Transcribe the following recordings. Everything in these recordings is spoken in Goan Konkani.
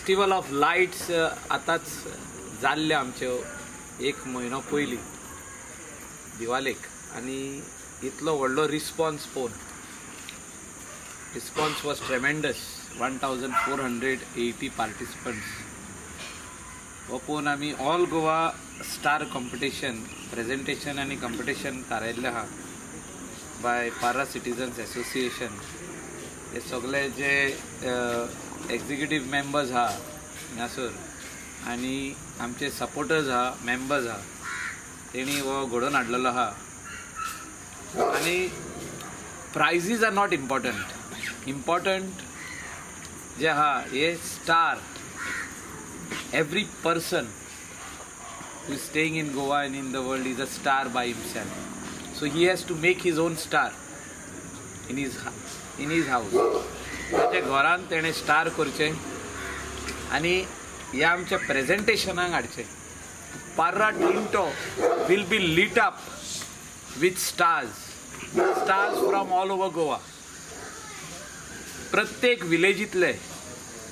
फेस्टिवल ऑफ लायट्स आतांच जाल्लें आमच्यो एक म्हयनो पयलीं दिवालेक आनी इतलो व्हडलो रिस्पॉन्स पळोवन रिस्पॉन्स वॉज ट्रेमेंडस. 1480 पार्टिसिपंट्स हो पळोवन आमी all Goa star competition presentation आनी कॉम्पिटिशन थारायल्लें आहा बाय पार्रा सिटीजन्स एसोसिएशन. हे सगळे जे एक्झिक्युटीव मेंबर्स आहा हांगासर आनी आमचे सपोर्टर्स आहा, मेंबर्स आहा, तेणी हो घडोवन हाडलेलो आहा. आनी prizes are not important, important जे आहा हे star. Every person who is staying in Goa and in the world is a star by himself. So he has to make his own star in his house. ताच्या घरान तेणें स्टार करचें आनी ह्या आमच्या प्रेजेंटेशनाक हाडचें. Parra Tinto will be lit up with stars, stars from all over Goa. प्रत्येक विलेजींतले,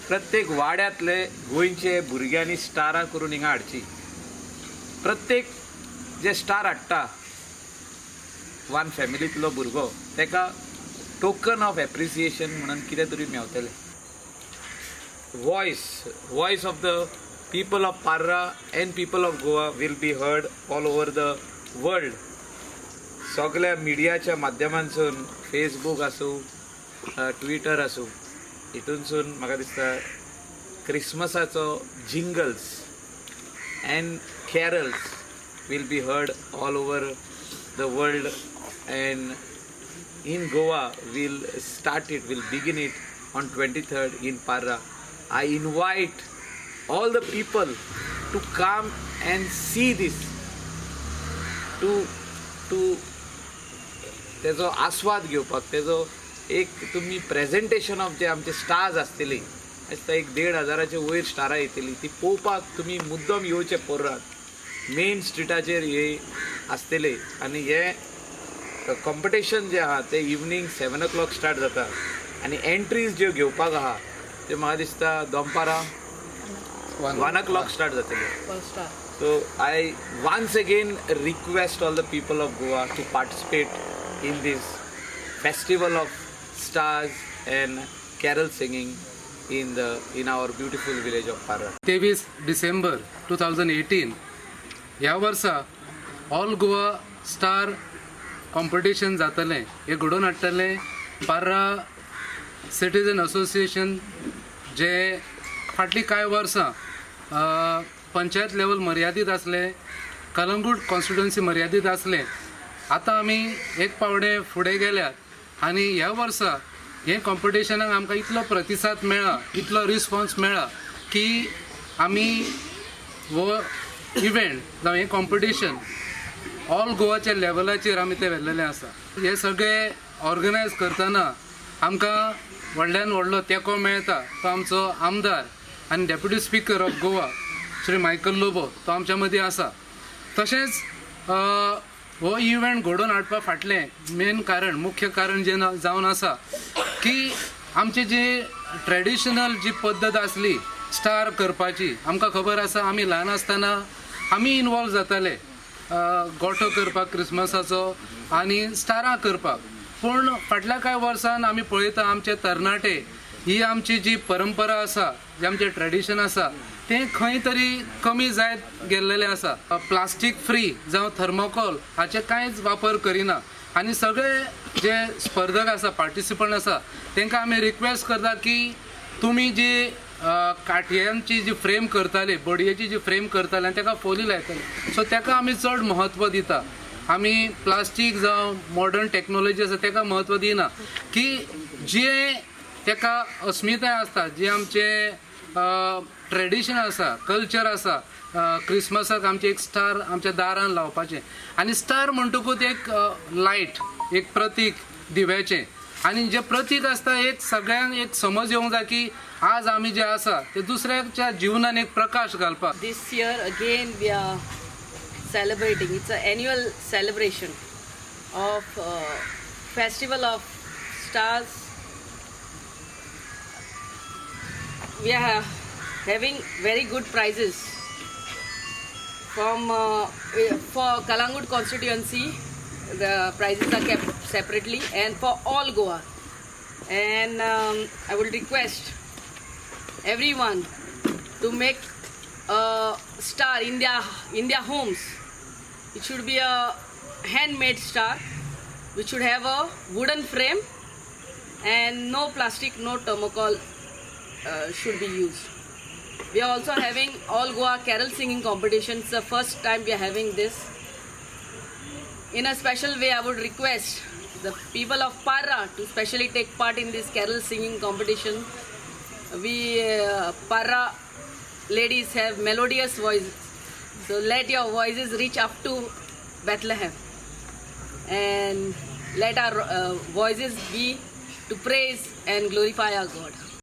प्रत्येक वाड्यांतले गोंयचे भुरग्यांनी स्टारां करून हिंगा हाडची. प्रत्येक जे स्टार हाडटा वन फॅमिलींतलो भुरगो ताका टोकन ऑफ एप्रिसिएशन म्हणून कितें तरी मेवतलें. Voice of the people of Parra and people of Goa will be heard all over the world. सगळ्या मिडियाच्या माध्यमांसून, फेसबूक आसूं, ट्विटर आसूं, हितूनसून म्हाका दिसता क्रिसमसाचो jingles and carols will be heard all over the world, and in Goa we'll start it, we'll begin it on 23rd in Parra. I invite all the people to come and see this, to तेजो आस्वाद घेवपाक, तेजो एक तुमी प्रेजेंटेशन ऑफ जे आमचे स्टार्स आसतली, दिसता एक 1500 वयर स्टारां येतली, ती पळोवपाक तुमी मुद्दम येवचे पोर्रात. मेन स्ट्रिटाचेर हे आसतले आनी हे कॉम्पिटिशन जें आहा तें इवनींग 7 o'clock start जाता आनी एंट्रीज ज्यो घेवपाक आहा त्यो म्हाका दिसता दनपारां 1 o'clock start जातले. So I once again request all the people of Goa to participate in this festival of stars and carol singing in our beautiful village of Parra. 23 December 2018 ह्या वर्सा ऑल गोवा स्टार कॉम्पिटिशन जातलें. हें घडोवन हाडटलें पार्रा सिटीजन असोसिएशन, जे फाटलीं कांय वर्सां पंचायत लेवल मर्यादीत आसले, कलंगूट कॉन्स्टिट्युएन्सी मर्यादीत आसलें. आतां आमी एक पावडे फुडें गेल्यात आनी ह्या वर्सा हें कॉम्पिटिशनाक आमकां इतलो प्रतिसाद मेळ्ळा, इतलो रिस्पॉन्स मेळ्ळा की आमी हो इव्हेंट जावं हें कॉम्पिटिशन ऑल गोवाच्या लेवलाचेर आमी तें व्हेल्लेलें आसा. हे सगळे ऑर्गनायज करतना आमकां व्हडल्यान व्हडलो तेंको मेळटा तो आमचो आमदार आनी deputy speaker of Goa Shri Michael Lobo, तो आमच्या मदीं आसा. तशेंच हो इव्हेंट घडोवन हाडपा फाटलें मेन कारण, मुख्य कारण जें जावन आसा की आमची जी ट्रेडिशनल जी पद्दत आसली स्टार करपाची, आमकां खबर आसा आमी ल्हान आसतना आमी इनवॉल्व जाताले गोठो करपाक क्रिसमसाचो आनी स्टारां करपाक. पूण फाटल्या कांय वर्सान आमी पळयता आमचे तरणाटे ही आमची जी परंपरा आसा, जें आमचें ट्रेडिशन आसा, तें खंय तरी कमी जायत गेल्लेलें आसा. प्लास्टीक फ्री जावं थर्मोकॉल हाचे कांयच वापर करिना आनी सगळे जे स्पर्धक आसा, पार्टिसिपंट आसा, तांकां आमी रिक्वेस्ट करता की तुमी जी काठयांची जी फ्रेम करताले, बडयेची जी फ्रेम करताले आनी ताका फोली लायताले, सो ताका आमी चड म्हत्व दिता. आमी प्लास्टीक जावं मॉडर्न टॅक्नोलॉजी आसा ताका म्हत्व दिना की जे ताका अस्मिताय आसता, जे आमचे ट्रेडिशन आसा, कल्चर आसा. क्रिसमसाक आमचे एक स्टार आमच्या दारान लावपाचें आनी स्टार म्हणटकूच एक लायट, एक प्रतीक दिव्याचें, आनी जें प्रतीक आसता एक सगळ्यांक एक समज येवंक जाय की आज आमी जे आसा ते दुसऱ्याच्या जिवनान एक प्रकाश घालपाक. This year again we are celebrating. It's an annual celebration of Festival of Stars. We are having very good prizes. From for Calangute constituency, the prizes are kept separately, and for all Goa. And I would request everyone to make a star in their homes. It should be a handmade star, which should have a wooden frame, and no plastic, no thermocol should be used. We are also having all Goa carol singing competition. It's the first time we are having this. In a special way, I would request the people of Parra to specially take part in this carol singing competition. We Parra ladies have melodious voices, so let your voices reach up to Bethlehem, and let our voices be to praise and glorify our God.